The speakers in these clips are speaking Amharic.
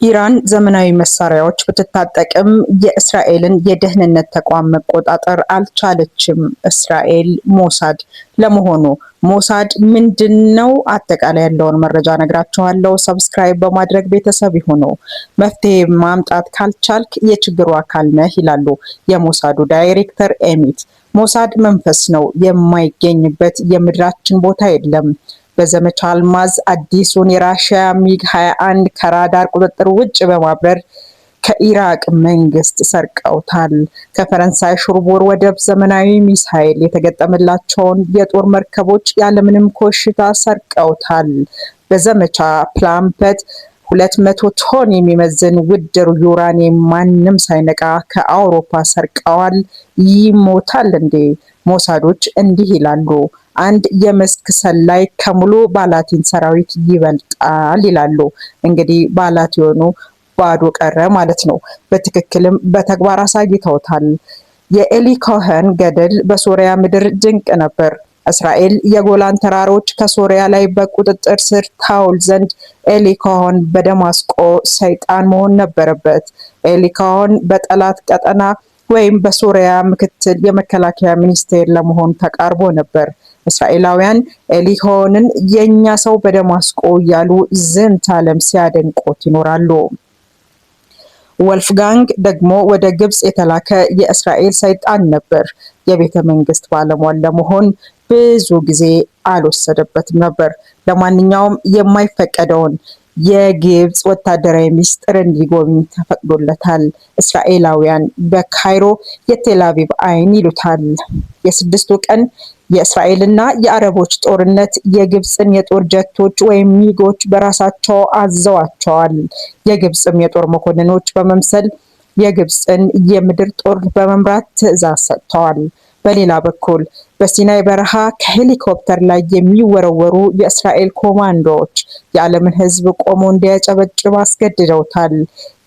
ኢራን ዘመናዊ መሳሪያዎች ብትታጠቅም የእስራኤልን የደህንነት ተቋም መቆጣጠር አልቻለችም። እስራኤል ሞሳድ። ለመሆኑ ሞሳድ ምንድን ነው? አጠቃላይ ያለውን መረጃ ነግራችኋለሁ። Subscribe በማድረግ ቤተሰብ ይሁኑ። መፍትሄ ማምጣት ካልቻልክ የችግሩ አካል ነህ ይላሉ የሞሳዱ ዳይሬክተር ኤሚት። ሞሳድ መንፈስ ነው፣ የማይገኝበት የምድራችን ቦታ የለም። በዘመቻ አልማዝ አዲሱን የራሽያ ሚግ 21 ከራዳር ቁጥጥር ውጭ በማብረር ከኢራቅ መንግስት ሰርቀውታል። ከፈረንሳይ ሹርቦር ወደብ ዘመናዊ ሚሳይል የተገጠመላቸውን የጦር መርከቦች ያለምንም ኮሽታ ሰርቀውታል። በዘመቻ ፕላምፐት 200 ቶን የሚመዝን ውድ ዩራኒየም ማንም ሳይነቃ ከአውሮፓ ሰርቀዋል። ይሞታል እንዴ? ሞሳዶች እንዲህ ይላሉ። አንድ የመስክ ሰላይ ከሙሉ ባላቲን ሰራዊት ይበልጣል ይላሉ። እንግዲህ ባላቲዮኑ ባዶ ቀረ ማለት ነው። በትክክልም በተግባር አሳይተውታል። የኤሊ ኮሄን ገድል በሶሪያ ምድር ድንቅ ነበር። እስራኤል የጎላን ተራሮች ከሶሪያ ላይ በቁጥጥር ስር ታውል ዘንድ ኤሊ ኮሄን በደማስቆ ሰይጣን መሆን ነበረበት። ኤሊ ኮሄን በጠላት ቀጠና ወይም በሶሪያ ምክትል የመከላከያ ሚኒስቴር ለመሆን ተቃርቦ ነበር። እስራኤላውያን ኤሊ ኮሄንን የእኛ ሰው በደማስቆ እያሉ ዝንተ ዓለም ሲያደንቁት ይኖራሉ። ወልፍጋንግ ደግሞ ወደ ግብጽ የተላከ የእስራኤል ሰይጣን ነበር። የቤተ መንግስት ባለሟል ለመሆን ብዙ ጊዜ አልወሰደበትም ነበር። ለማንኛውም የማይፈቀደውን የግብጽ ወታደራዊ ሚስጥር እንዲጎብኝ ተፈቅዶለታል። እስራኤላውያን በካይሮ የቴልአቪቭ አይን ይሉታል። የ6ቱ ቀን የእስራኤልና የአረቦች ጦርነት የግብፅን የጦር ጀቶች ወይም ሚጎች በራሳቸው አዘዋቸዋል። የግብፅም የጦር መኮንኖች በመምሰል የግብፅን የምድር ጦር በመምራት ትዕዛዝ ሰጥተዋል። በሌላ በኩል በሲናይ በረሃ ከሄሊኮፕተር ላይ የሚወረወሩ የእስራኤል ኮማንዶዎች የዓለምን ሕዝብ ቆሞ እንዲያጨበጭብ አስገድደውታል።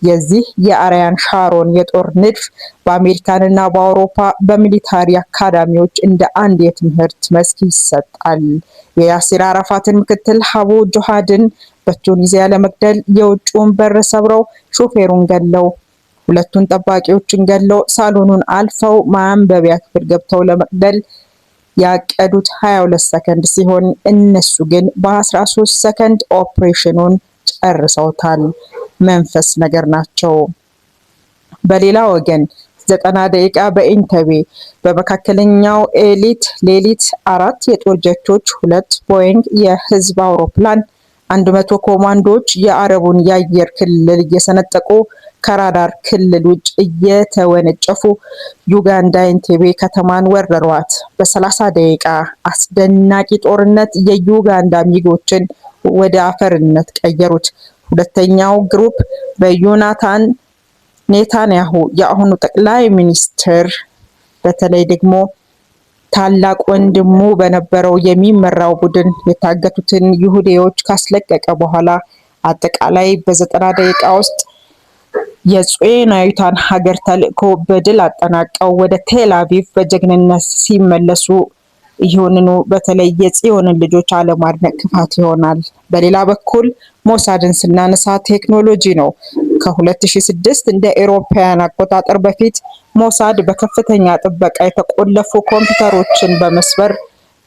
የዚህ የአርያን ሻሮን የጦር ንድፍ በአሜሪካንና በአውሮፓ በ military አካዳሚዎች እንደ አንድ የትምህርት መስክ ይሰጣል። የያሲር አራፋትን ምክትል ሀቡ ጆሃድን በቱኒዚያ ለመግደል የውጭውን በር ሰብረው ሾፌሩን ገለው፣ ሁለቱን ጠባቂዎችን ገለው፣ ሳሎኑን አልፈው ማንበቢያ ክፍል ገብተው ለመግደል ያቀዱት 22 ሰከንድ ሲሆን እነሱ ግን በ13 ሰከንድ ኦፕሬሽኑን ጨርሰውታል። መንፈስ ነገር ናቸው። በሌላ ወገን 90 ደቂቃ በኢንተቤ በመካከለኛው ኤሊት ሌሊት አራት የጦር ጀቶች፣ ሁለት ቦይንግ የህዝብ አውሮፕላን፣ 100 ኮማንዶዎች የአረቡን የአየር ክልል እየሰነጠቁ ከራዳር ክልል ውጭ እየተወነጨፉ ዩጋንዳ ኢንቴቤ ከተማን ወረሯት። በ30 ደቂቃ አስደናቂ ጦርነት የዩጋንዳ ሚጎችን ወደ አፈርነት ቀየሩት። ሁለተኛው group በዮናታን ኔታንያሁ የአሁኑ ጠቅላይ ሚኒስትር በተለይ ደግሞ ታላቅ ወንድሙ በነበረው የሚመራው ቡድን የታገቱትን ይሁዲዎች ካስለቀቀ በኋላ አጠቃላይ በ90 ደቂቃ ውስጥ የጽዮናዊቷን ሀገር ተልዕኮ በድል አጠናቀው ወደ ቴል አቪቭ በጀግንነት ሲመለሱ ይሁንኑ በተለይ የጽዮንን ልጆች አለማድነቅ ክፋት ይሆናል። በሌላ በኩል ሞሳድን ስናነሳ ቴክኖሎጂ ነው። ከ2006 እንደ ኤሮፓውያን አቆጣጠር በፊት ሞሳድ በከፍተኛ ጥበቃ የተቆለፉ ኮምፒውተሮችን በመስበር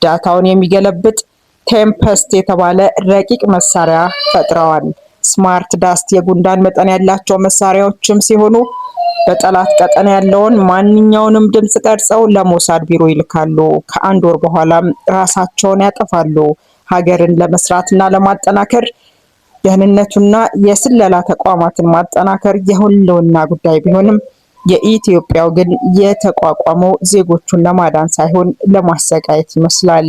data ውን የሚገለብጥ ቴምፐስት የተባለ ረቂቅ መሳሪያ ፈጥረዋል። Smart Dust የጉንዳን መጠን ያላቸው መሳሪያዎችም ሲሆኑ በጠላት ቀጠና ያለውን ማንኛውንም ድምፅ ቀርጸው ለሞሳድ ቢሮ ይልካሉ። ከአንድ ወር በኋላም ራሳቸውን ያጠፋሉ። ሀገርን ለመስራትና ለማጠናከር ደህንነቱና የስለላ ተቋማትን ማጠናከር የህልውና ጉዳይ ቢሆንም የኢትዮጵያው ግን የተቋቋመው ዜጎቹን ለማዳን ሳይሆን ለማሰቃየት ይመስላል።